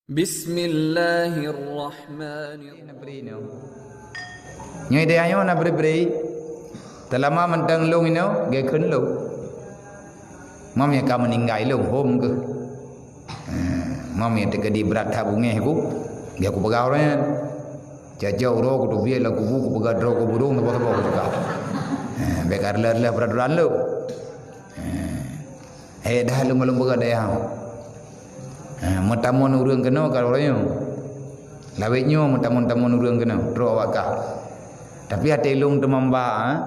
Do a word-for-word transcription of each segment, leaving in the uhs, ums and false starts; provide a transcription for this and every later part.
Bismillahirrahmanirrahim. Nyoe idéh nyoe na bri-bri. Teulama mantong lông inoe, geukheun lông. Mam nyang ka meuninggai lông, hom keuh. Eh, mam nyang teukeudi brat that beungéh ku, geukeu peugah ureuëng nyan. Cok-cok uroe kuteubiet lam kubu, kupeugah droe keu burông, saboh-saboh kusuka. Eh, bék ka reuloh-reuloh peuraturan lông. Eh, eh, dah lông-lông peugah dayah. Eh, meutamon ureuëng keunoe ka uroe nyoe. Lawét nyoe meutamon-tamon ureuëng keunoe, trok awak kah. Tapi até lông teuma mbak, eh.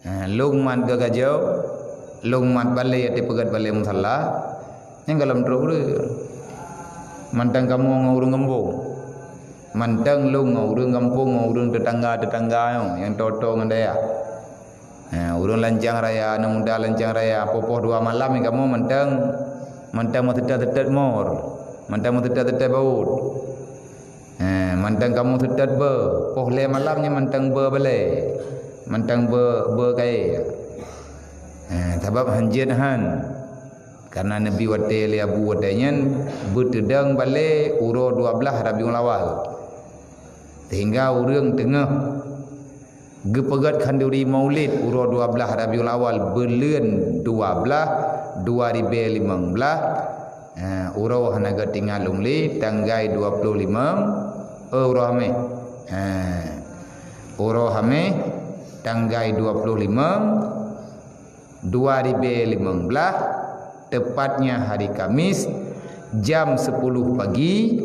Ha, lông mat geugajoe, lông mat balée, até peugét balée musala, nyang gohlom trok ureuëng. Mantong kamoe ngon ureuëng gampông. Mantong lông ngon ureuëng gampông, ngon ureuëng teutangga-teutangga nyoe, nyang toe-toe ngon dayah. Ha, ureuëng lancang raya, aneuk muda lancang raya, poh-poh dua malam nyan kamoe mantong, mantong meuseutôt-seutôt mor, mantong meuseutôt-seutôt baut. Eh, mantong kamoe seutôt beu, poh lhée malam nyan mantong beu balée, mantong beu, beu kayée. Eh, sabab hanjeuet han, karena neubi watée lé Abu watée nyan beuteudong balée uroe dua blaih Rabiul Awal, sehingga ureuëng teungoh geupeugét khanduri Maulid uroe dua blaih Rabiul Awal buleuen dua blaih, dua ribée limong blaih. Eh, uroe hana geutinggai lom lé, tanggai dua ploh limong, eh, uroe Hameh. Eh, uroe Hameh, tanggai dua ploh limong, dua ribée limong blaih, tepatnya hari Kamis, jam sepuluh pagi,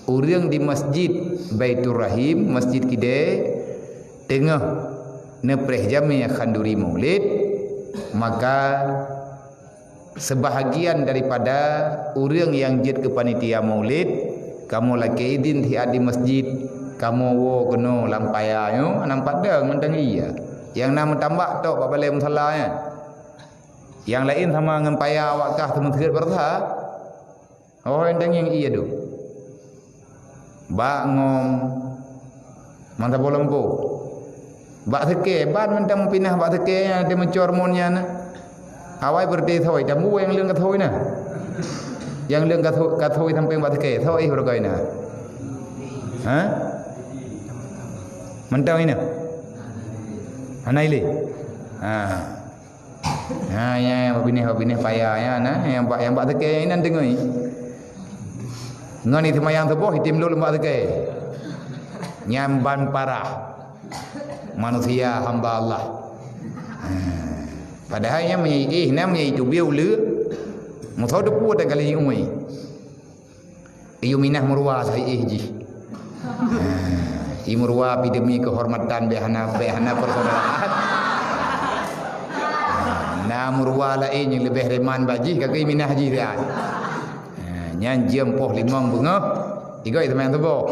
ureuëng di Masjid Baiturrahim, Masjid Kidée, teungoh neupreh jamé khanduri Maulid, maka seubahagian daripada ureuëng nyang jeuet keu panitia Maulid, kamoe lakée idin siat di masjid, kamoe woe keunoe lam paya nyoe, nampak dong mantong ie. Nyang na meutambak tok bak balée musala nyan. Nyang laén sama ngon paya awak kah teumeuseujid beureusaha. Oh, nyang daging ie dum. Bak ngom mantong boh lampôh. Bak seukée, ban mantong meupinah bak seukée nyang teuh meucor mon nyan. Awai beureuti thoi, dan buwai nyang leueng ka thoi na. Nyang leueng ka thoi, ka thoi sampéng bak seukée, thoi beureukai na. Ha? Mantong ina. Hana ilé. Ha. Ha, nyang bak binéh, bak binéh paya nyan, na, nyang bak, nyang bak seukée nyan inan deungoe. Ngon iteumayang suboh, item lôn bak seukée. Nyan ban parah. Manusia hamba Allah. Ha. Padahai nyan meunyo iéh, na meunyo iteubiet uleue. Musoh teupue teugali iéh. Iyue minah meuruwa sahi éh jih. Nah, i meuruwa pih demi keuhormatan bék hana, bék hana persaudaraan. Nah, na meuruwa laén nyang leubeh reman bak jih, ka geuminah jih siat. Nah, nyan jeuem poh limong beungoh, igoe teuma nyang teuboh.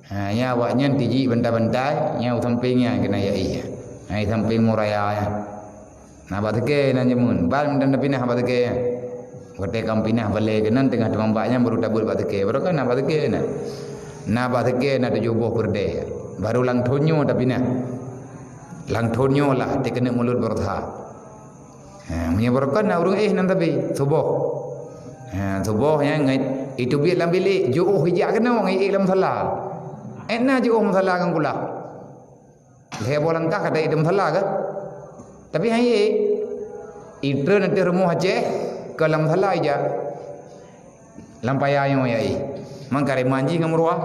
Ha, nyan awaknyan tijik bantai-bantai, nyan u sampéng nyan keunan ya iya. Ha, i sampéng muraya nyan. Na bak seukée nan jameun, ban dan pinah bak seukée nyan. Watée kam pinah balée keunan teungoh teumambak nyan baru tabeuet bak seukée, baru kan na bak seukée nyan. Na bak seukée na tujoh boh peureudée. Baru lam thon nyoe tapinah. Lam thon nyoe lah teukeuneuek mulod beureusaha. Ha, meunyoe barokon na ureuëng éh nan sabe, suboh. Ha, suboh nyan ngai iteubiet lam bilék, jiôh ijak keunoe ngai éh lam musala. Éh na jiôh musala ngon kulah. Lhée boh langkah ka taéh lam musala ka. Tapi han éh. Itreun ateueh rumoh Aceh, ka lam musala ijak. Lam paya nyoe ya éh. Mangka reman jih ngon meuruwa.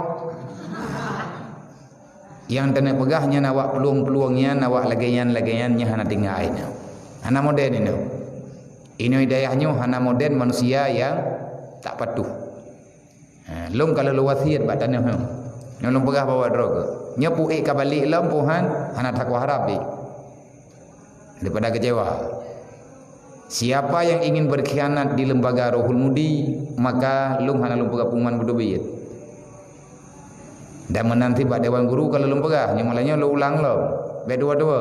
Nyang teuneuk peugah nyan awak peulueng-peulueng nyan, awak lagée nyan, lagée nyan, nyan hana tinggai nyan. Hana modern inoe. Inoe dayah nyoe hana modern manusia nyang tak patuh. Ha, lôn ka lôn wasiet bak tanoh nyoe. Nyoe lôn peugah bahwa droe keuh. Nyoe pu ék ka balek lom, pu han, hana takwa harab ék. Daripada kecewa. Siapa yang ingin berkhianat di lembaga Rohul Mudi, maka lôn hana lôn peugah pengumuman beuteubiet. Dan meunan cit bak Dewan Guru ka lôn peugah, nyoe malam nyoe lôn ulang lom. Bék dua-dua.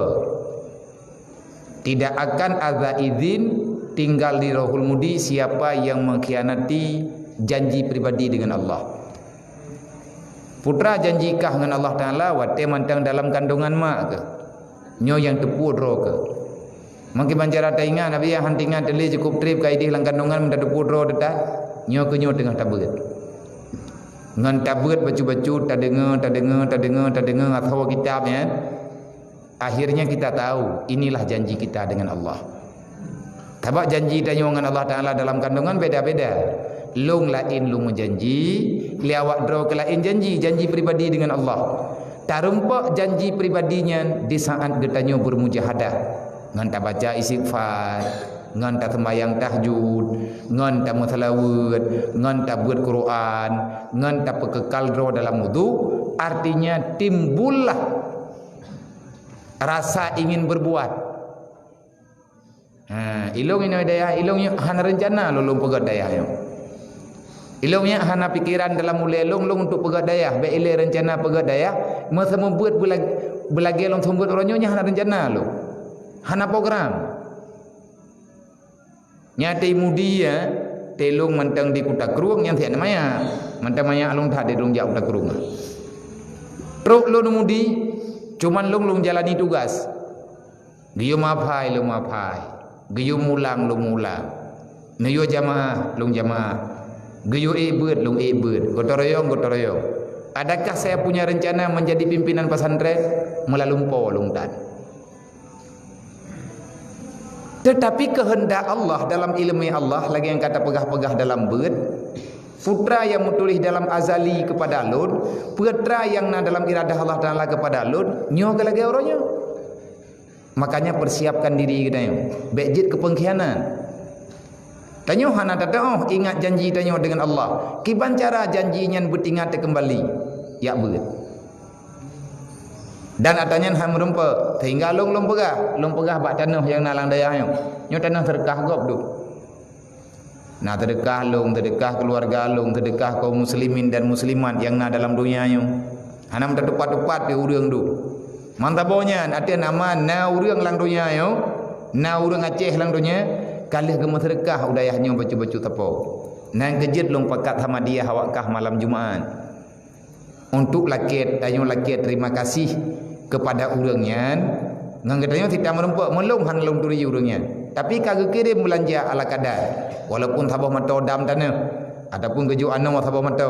Tidak akan ada izin tinggal di Rohul Mudi siapa yang mengkhianati janji pribadi dengan Allah. Putra janji kah ngon Allah Taala watée mantong dalam kandungan mak keuh. Nyoe nyang teupeu droe keuh. Mungken bancara taingat, Nabi nyang han tingat teulé cukup treb ka idéh lam kandungan meunan teupeu droe teutab. Nyoe keuh nyoe teungoh tabeuet. Ngon tabeuet bacut-bacut, tadeungoe, tadeungoe, tadeungoe, tadeungoe, asoe kitab nyan. Akhirnya kita tahu, inilah janji kita dengan Allah. Sabab janji tanyoe ngon Allah Taala dalam kandungan beda-beda. Lôn laén lôn meujanji, lé awak droe keuh laén janji, janji pribadi dengan Allah. Tarumpok janji pribadi nyan di saat geutanyoe beurmujahadah. Ngon tabaca istighfar, ngon taseumbahyang tahajud, ngon tameuseulaweuet, ngon tabeuet Quran, ngon tapeukeukal droe dalam wudu, artinya timbullah rasa ingin berbuat. Ha, ilong inoe dayah, ilong nyoe hana reuncana lôn, lôn peugöt dayah nyoe. Ilong nyoe hana pikeran dalam ulée lôn, lôn untuk peugöt dayah, bék ilée reuncana peugöt dayah, meuseumeubeuet beulag-, beulagée lôn seumeubeuet uroe nyoe, nyan hana reuncana lôn. Hana program. Nyan teuh mudi, ya, telong mantong di Kuta Krueng nyan siat manyak. Mantong manyak lôn that di lôn jak Kuta Krueng. Trok lôn mudi, cuman lôn, lôn jalani tugas. Geuyue maphai lôn maphai. Geuyue mulang lôn mulang. Neuyue jamaah lôn jamaah. Geuyue ék beuet lôn ék beuet. Gotong royong, gotong royong. Adakah saya punya rencana menjadi pimpinan pesantren? Meulalumpo lôn tan. Tetapi kehendak Allah dalam ileumé Allah, lagée nyang ka tapeugah-peugah dalam beuet, peue nyang meutuléh dalam azali keupada lôn, peue nyang na dalam iradah Allah Taala keupada lôn, nyoe keuh lagée uroe nyoe. Makanya persiapkan diri geutanyoe, bék jeuet keu peungkhianat. Tanyoe hana tateuoh ingat janji tanyoe deungon Allah. Kiban cara janji nyan beutingat teukeumbali? Jak beuet. Dan ata nyan han meurumpok, sehingga lôn, lôn peugah, lôn peugah bak tanoh nyang na lam dayah nyoe. Nyoe tanoh seudeukah gob dum. Na seudeukah lôn, seudeukah keuluwarga lôn, seudeukah kaum muslimin dan muslimat nyang na dalam donya nyoe. Hana meutupat-tupat pih ureuëng dum. Mantabo nyan, ateueh nama na ureuëng lam donya nyoe, na ureuëng Aceh lam donya, ka lheueh geumeuseudeukah u dayah nyoe bacut-bacut sapo. Nyan keuh jeuet lôn pakat hamadia awak kah malam Jumat. Untuk lakée, tanyoe lakée terima kasih kepada ureuëng nyan. Ngon geutanyoe sit tameurumpok, meulom hana lôn turi ureuëng nyan. Tapi ka geukirém beulanja ala kadar. Walaupun saboh mata dam tanoh, ataupun geujok anoe saboh mata.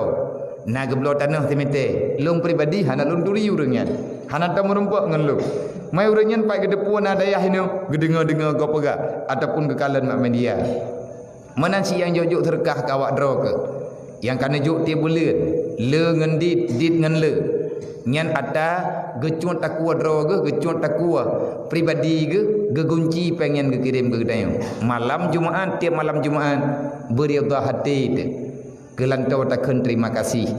Na geubloe tanoh simité. Lôn pribadi hana lôn turi ureuëng nyan. Hana tameurumpok ngon lôn. Mai ureuëng nyan pat geuteupeue na dayah inoe, geudeungoe-deungoe gob peugah, ataupun geukalon bak media. Meunan cit nyang jok-jok seudeukah keu awak droe keuh. Nyang ka neujok tieb buleuen, le ngon dit, dit ngon le. Nyan ata geucut takue droe geuh, geucut takue pribadi geuh, geugunci péng nyan geukirém keu geutanyoe. Malam Jumat, tieb malam Jumat, beuridha até teuh. Geulantoe takheun terima kasih,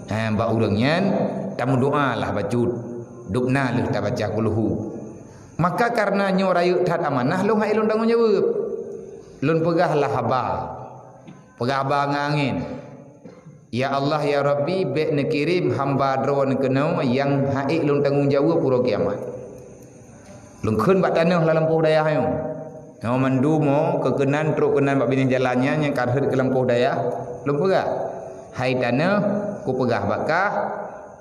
ha, bak ureuëng nyan, tameudoa lah bacut. Dubna lheueh tabaca kulhu. Maka kareuna nyoe rayeuk that amanah, lôn han ék lôn tanggong jaweueb. Lôn peugah lah haba. Peugah haba ngon angén. Ya Allah, ya Rabbi, bék neukirém hamba Droeneuh keunoe nyang han ék lôn tanggong jaweueb uroe kiamat. Lôn kheun bak tanoh lam lampôh dayah nyoe. Nyoe mandum keu keunan trok keunan bak binéh jalan nyan nyang ka rhot keu lampôh dayah. Lôn peugah, hai tanoh, kupeugah bak kah,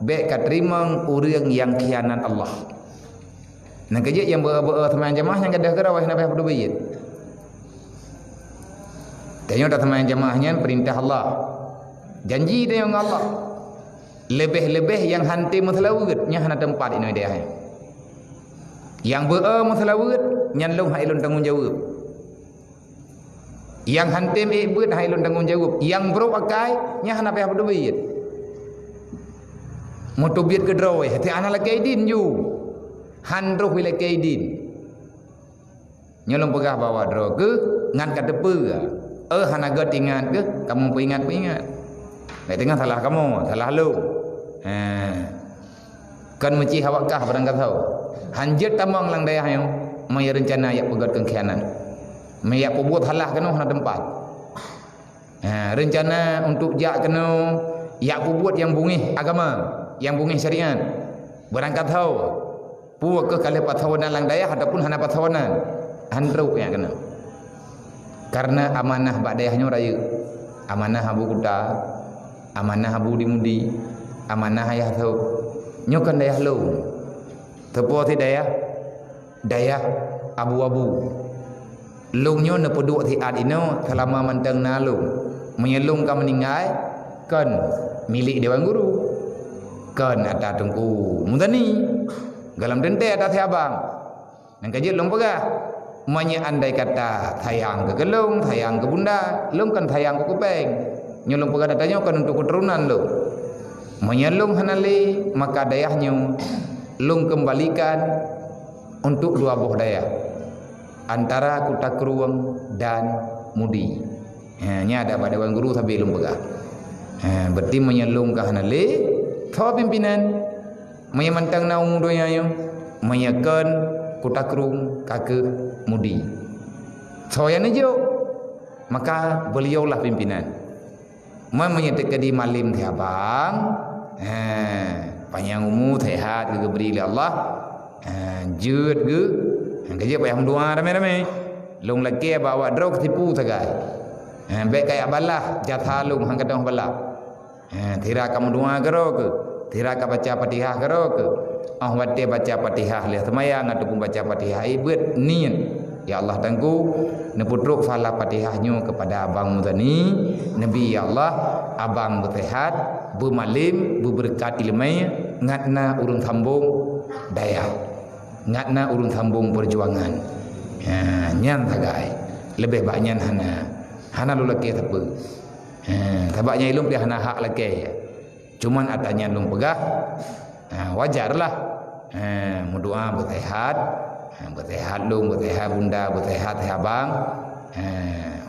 bék kateurimong ureuëng nyang khianat Allah. Nyan keuh jeuet nyang beu-, beu-, seumayang jamaah nyang gadôh keurawa hana payah padub beuet. Tanyoe taseumayang jamaah nyan peurintah Allah. Janji tanyoe ngon Allah. Leubeh-leubeh nyang han tém meuseulaweuet, nyan hana teumpat inoe dayah nyan. Nyang beu-, meuseulaweuet, nyan lôn han ék lôn tanggong jaweueb. Nyang han tém ék beuet han ék lôn tanggong jaweueb. Nyang brok akai, nyan hana payah padub beuet. Meuteubiet keudroe, hana lakée idin ju. Han roh lakée idin. Nyoe lôn peugah bak droe keuh ngon ka teupeue. Eh, hana gét ingat keuh, kamoe peuingat-peuingat. Bék teungoh salah kamoe, salah lôn. Ha. Kon meucih awak kah barangkasoe. Han jeuet tamong lam dayah nyoe, meunyoe reuncana jak peugét keu khianat. Meunyoe jak peubuet salah keunoe hana teumpat. Ha, reuncana untuk jak keunoe, jak peubuet nyang beungéh agama, nyang beungéh syariat. Barangkasoe, peue keuh ka lheueh pasoe nan lam dayah ataupun hana pasoe nan. Han trok jak keunoe. Kareuna amanah bak dayah nyoe rayeuk. Amanah Abu Kuta, amanah Abu Dimudi, amanah Ayah Thok. Nyoe kon dayah lôn. Teupeue sit dayah? Dayah abu-abu. Lôn nyoe neupeuduek siat inoe seulama mantong na lôn. Meunyoe lôn ka meuninggai, kon milék Dewan Guru. Kon ata Teungku Muzani. Gohlom teuntée ata si abang. Nyang ka jeuet lôn peugah, meunyoe andai kata sayang keu lôn, sayang keu bunda, lôn kon sayang keu kupéng. Nyoe lôn peugah ata nyoe kon untuk keuturonan lôn. Meunyoe lôn hana lé, maka dayah nyoe lôn keumbalikan untuk dua boh dayah, antara Kuta Krueng dan Mudi. Ha, nyan adak bak Dewan Guru sabe lôn peugah. Ha, berarti meunyoe lôn ka hana lé, soe pimpinan? Meunyoe mantong na u donya nyoe, meunyoe kon Kuta Krueng ka kheueh Mudi. Soe nyang neujok? Maka beliaulah pimpinan. Meunyoe teukeudi malem si abang, ha, panyang umu, sehat geuh geubri lé Allah, ha, jeuet geuh, ha, ka jeuet payah meudoa ramé-ramé. Lôn lakée bak awak droe keu tipu sagai. Ha, bék kayak balah jasa lôn han ka dong balah. Ha, sira ka meudoa keudroe keuh, sira ka baca Fatihah keudroe keuh. Óh watée baca Fatihah lheueh seumayang ataupun baca Fatihah, ibeuet niet, "Ya Allah Teungku, neupeutrok salam Fatihah nyoe keupada Abang Muzani, neubi ya Allah, abang beuseuhat, beumalem, beubeureukat iéleumé, ngat na ureuëng sambong dayah, ngat na ureuëng sambong peujuangan." Ha, nyan sagai. Leubeh bak nyan hana. Hana lôn lakée sapeue. Ha, sabab nyan lôn pih hana hak lakée. Cuman ata nyan lôn peugah, ha, wajarlah. Ha, meudoa beuseuhat, ha, beuseuhat lôn, beuseuhat bunda, beuseuhat si abang. Ha,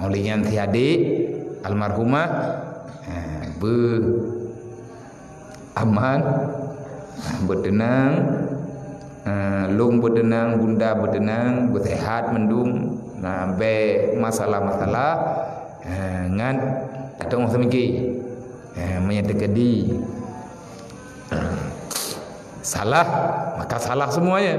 óh lheueh nyan si adék almarhumah, ha, beu aman, ha, beuteunang, ha, lôn beuteunang, bunda beuteunang, beuseuhat mandum, ha, bék masalah-masalah, ha, ngat ateueh seumiké. Ha, meunyoe teukeudi salah, maka salah semuanya.